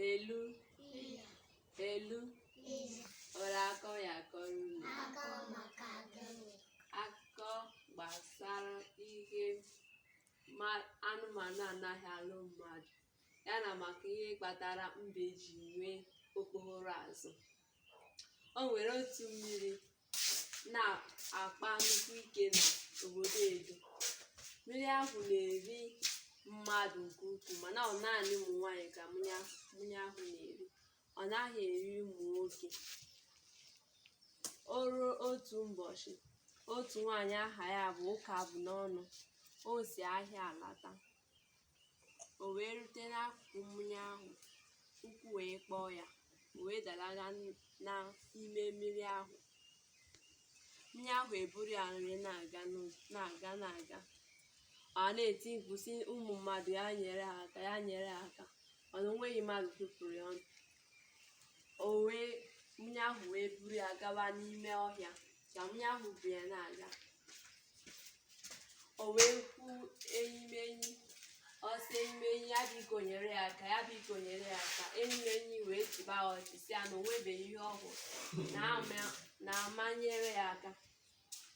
Elu elu o nwere akụkọ m ya-akọrọ unu. Akọ maka gịnị? Akụkọ gbasara ihe anụmanụ anaghị alụ mmadụ, ya na maka ihe kpatara mbe ji nwee okpokoro azụ. O nwere otu mmiri na-akpa nnukwu ike n'obodo Edo. Mmiri ahụ na-eri mmadụ nke ukwuu, mana ọ naanị ụmụ nwaanyị ka mmiri ahụ na-eri. Ọ naghị eri ụmụ nwoke. O ruo otu ụbọchị, otu nwaanyị aha ya bụ Ụkabụnọnụ, o si ahịa alata. O wee rute n'akụkụ mmiri ahụ, ụkwụ wee kpọọ ya, o wee dalaga n'ime mmiri ahụ. Mmiri ahụ eburu ya wee na-aga na-aga na-aga. Ọ na-eti mkpu sị ụmụ mmadụ ya nyere ha aka, ya nyere ha aka, mana o nweghị mmadụ tụpụrụ ya ọnụ. O wee mmiri ahụ wee buru ya gawa n'ime ọhịa. Ka mmiri ahụ bu ya na-aga, o wee hụ enyimenyi. Ọ sị enyimenyi ya biko nyere ya aka, ya biko nyere ya aka. Enyimenyi wee chịba ya ọchị sị ya na o nwebeghị ihe ọ hụrụ na amanyere ya aka.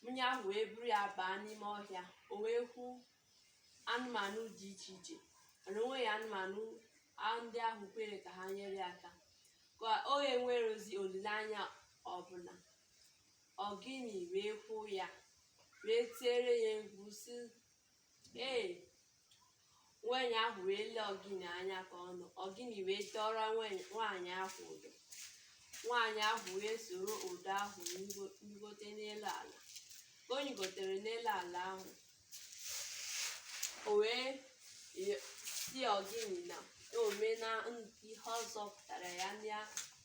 Mmiri ahụ wee buru ya baa n'ime ọhịa. O wee hụ anụmanụ dị iche iche, mana o nweghị anụmanụ ndị ahụ kwere ka ha nyere ya aka. Ka o enwerozi olileanya ọbụla, Ọgịnị wee hụ ya wee tiere ya mkpu sị ee. Nwaanyị ahụ wee lee Ọgịnị anya ka ọ nọ. Ọgịnị wee tọrọ nwaanyị ahụ ụdọ. Nwaanyị ahụ wee soro ụdọ ahụ nyigote n'elu ala. Ka o nyigotere n'elu ala ahụ, o wee sị Ọgịnị na o mee na ihe ọ zọpụtara ya na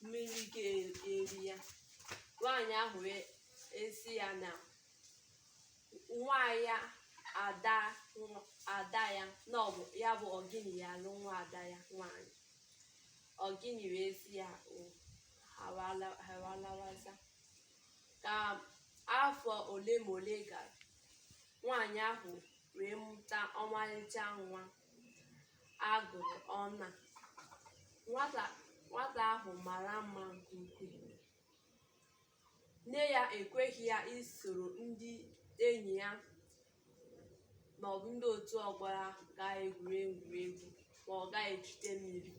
mmiri ga-eri ya. Nwaanyị ahụ wee sị ya na nwa ya ada ada ya na ọ bụ ya bụ Ọgịnị ya alụ nwa ada ya nwaanyị. Ọgịnị wee sị ya o hawalawaza. Ka afọ ole ma ole gara, nwaanyị ahụ wee mụta ọmarịcha nwa a gụrụ Ọna. Nwata ahụ mara mma nke ukwuu. Nne ya ekweghị ya isoro ndị enyi ya maọbụ ndị otu ọgbọ ya gaa egwuregwu ma ọ gaa echute mmiri.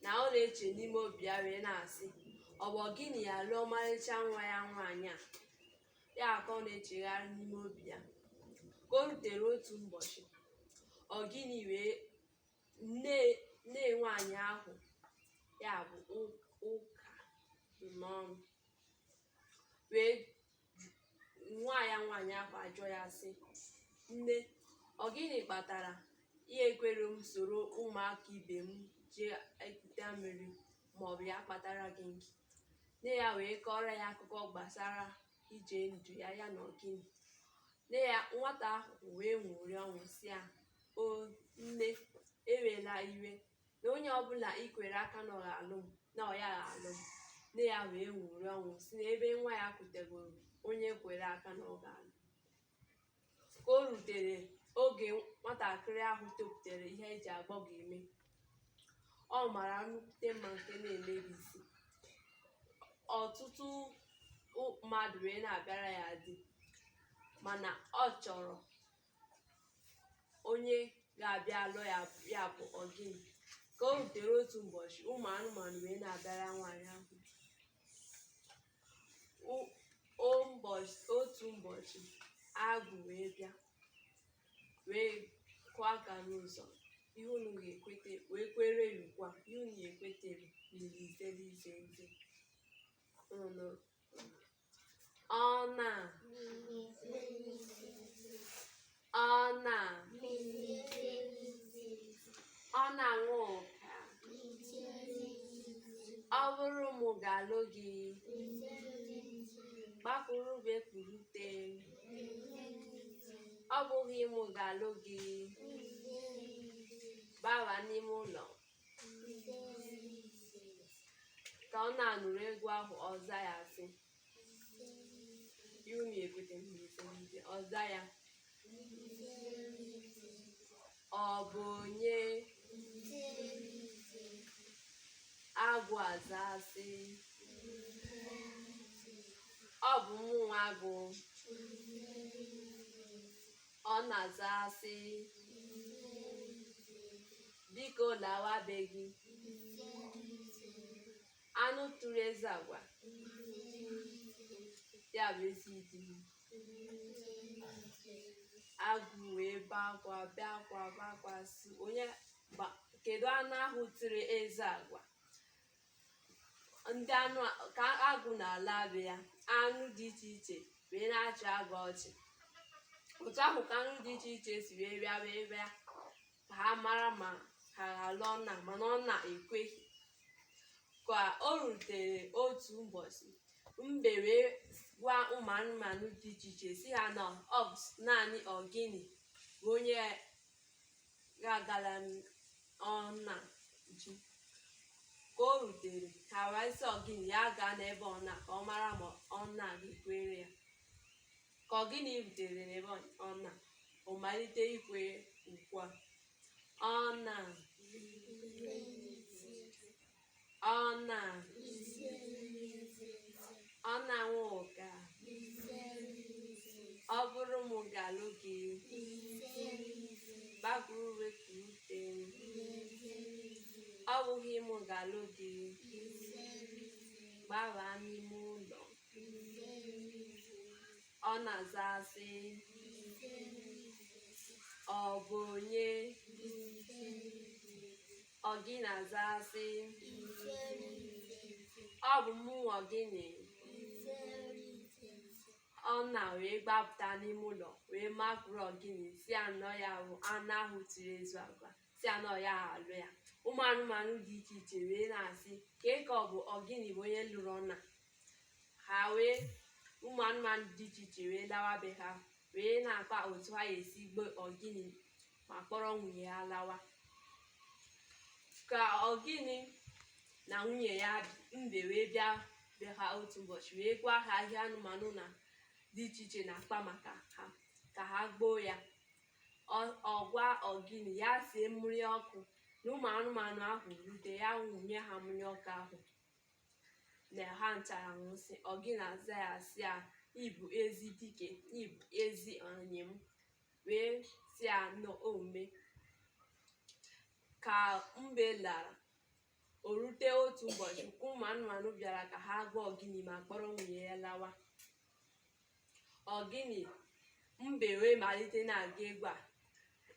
Na ọ na-eche n'ime obi ya wee na-asị, ọ bụ gịnị ya lụọ ọmarịcha nwa ya nwaanyị a? Ya ka ọ na-echegharị n'ime obi ya. Ka o rutere otu ụbọchị, ọ gịnị wee nne nwaanyị ahụ, ya bụ Ụkabụnọnụ, wee nwa ya nwaanyị ahụ ajụọ ya sị, nne, ọ gịnị kpatara ị ekwere m soro ụmụaka ibe m jee ekute mmiri maọbụ ya kpatara gị nkị? Nne ya wee kọọrọ ya akụkọ gbasara ije ndụ ya, ya na Ọgịnị. Nne ya nwata ahụ wee ṅụrịa ọṅụ sị ya, o nne, ewela iwe na onye ọbụla i kwere aka na ọ ga-alụ m na ọ ya ga-alụ m. Nne ya wee ṅụrịa ọṅụ sị na ebe nwa ya kwutegoro onye kwere aka na ọ ga-alụ. Ka o rutere oge nwatakịrị ahụ topụtara ihe eji agbọghọ eme, ọ mara nnukwute mma nke na-emebi isi. Ọtụtụ mmadụ wee na-abịara ya di, mana ọ chọrọ onye ga-abịa lụọ ya, ya bụ Ọgịnị. Ka o rutere otu ụbọchị, ụmụ anụmanụ wee na-abịara nwaanyị ahụ. Otu ụbọchị, agụ wee bịa wee kụọ aka n'ụzọ. Ihe unu ga-ekwete wee kwere ya ugbu a, ihe unu ga-ekwete bụ iri ise ise ise. Unu ọ na ọ na ọ na-aṅụ ụka. Ọ bụrụ m ga-alụ gị, gbakwuru bịakwurute. Ọ bụghị m ga-alụ gị, bawa n'ime ụlọ. Ka ọ na-anụrụ egwu ahụ, ọ za ya sị, ihe unu ekwete m ise ise. Ọ za ya, ọ bụ onye? Agụ aza sị, ọ bụ mụ nwe agụ. Ọ na-aza sị, biko lawa be gị. Anụ tụrụ eze agwa, ya bụ ezi di m. Agụ wee bee akwa, bee akwa, bee akwa, sị onye kedu anụ ahụ tụrụ eze agwa? Ndị anụ ka agụ na-ala be ya, anụ dị iche iche wee na-achị agụ ọchị. Otu ahụ ka anụ dị iche iche si wee bịa wee bịa ka ha mara ma ha ga-alụ ọna, mana ọna ekweghị. Ka o rutere otu ụbọchị, mbe wee gwa ụmụ anụmanụ dị iche iche si ha na ọ bụ naanị ọgịnị bụ onye ga-agala ọna ji. Ka o rutere, ha wee sị ọgịnị ya gaa n'ebe ọna ka ọ mara ma ọna ga-ekwere ya. Ka ọgịnị rutere n'ebe ọna, ọ malite ikwe ukwe a. Ọna, ọna, ọna nwụka, ọ bụrụ m ga-alụ gị, gbakwuru wekwurute, ọ bụghị m ga-alụ gị, gbaba n'ime ụlọ. Ọ na-aza sị, ọ bụ onye? Ọ gị na-aza sị, ọ bụ mụ ọgịnị. Ọ na wee gbapụta n'ime ụlọ wee makwuru ọgịnị si anọ ya bụ anụ ahụ tiri ezu agwa, si anọ ya alụ ya. Ụmụ anụmanụ dị iche iche wee na-asị kee ka ọ bụ ọgịnị bụ onye lụrụ ọna. Ha wee ụmụ anụmanụ dị iche iche wee lawa be ha wee na-akpa otu ha esi gbuo ọgịnị ma kpọrọ nwunye ha lawa. Ka ọgịnị na nwunye ya mbe wee bịa be ha otu ụbọchị wee gwa ha ihe anụmanụ na dị iche iche na-akpa maka ha ka ha gbuo ya. Ọ gwa ọgịnị ya sie mmiri ọkụ na ụmụ anụmanụ ahụ rute ya wụnye ha mmiri ọkụ ahụ na ha nchara nwụsị. Ọgịnị aza ya sị ya, ịbụ ezi dike, ịbụ ezi enyi m, wee sị ya n'omume. Ka mbe lara, o rute otu ụbọchị ụmụ anụmanụ bịara ka ha gwa ọgịnị ma kpọrọ nwunye ya lawa. Ọgịnị mbe wee malite na-aga egwu a,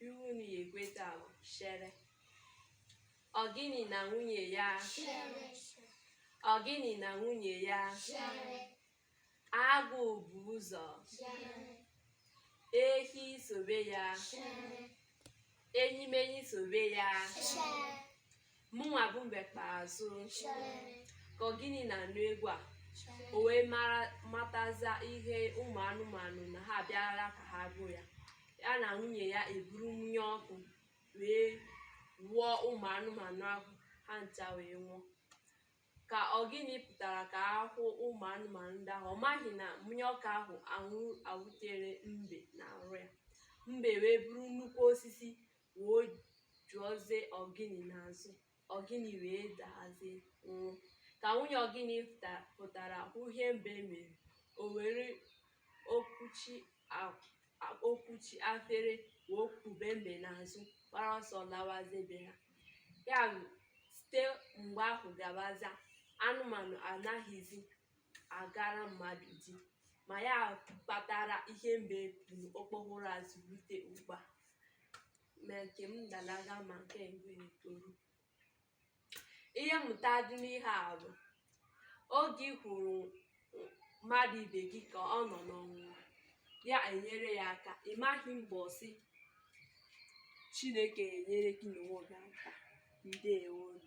iwu unu ya ekweta bụ shere. Ọgịnị na nwunye ya, ọgịnị na nwunye ya, agụ bụ ụzọ, ehi sobe ya, enyimenyi sobe ya, mụnwa bụ mbe kpeazụ. Ka ọgịnị na-anụ egwu a, o wee mara mataza ihe ụmụ anụmanụ na ha abịala ka ha gbuo ya. Ya na nwunye ya eburu mmiri ọkụ wee wụọ ụmụ anụmanụ ahụ, ha ncha wee nwụọ. Ka ọgịnị pụtara ka ahụ ụmụ anụmanụ ndị ahụ, ọ maghị na mmiri ọkụ ahụ awụtere mbe n'arụ ya. Mbe wee buru nnukwu osisi wee jụọzie ọgịnị n'azụ, ọgịnị wee dazie nwụọ. Ka nwunye ọgịnị pụtara hụ ihe mbe mere, o were okwuchi afere wee kpube mbe n'azụ gbara ọsọ lawazie be ha. Ya bụ, site mgbe ahụ gabaza, anụmanụ anaghịzi agara mmadụ di, ma ya kpatara ihe mbe bụ okpokoro azụ rute ugbu a. Ma nke m dalaga ma nke ngwere toru. Ihe mmụta dị n'ihe a bụ, oge ị hụrụ mmadụ ibe gị ka ọ nọ n'ọnwụnwa, ya enyere ya aka, ị maghị mbọsị Chineke enyere gị n'onwe gị aka. Ndewonu.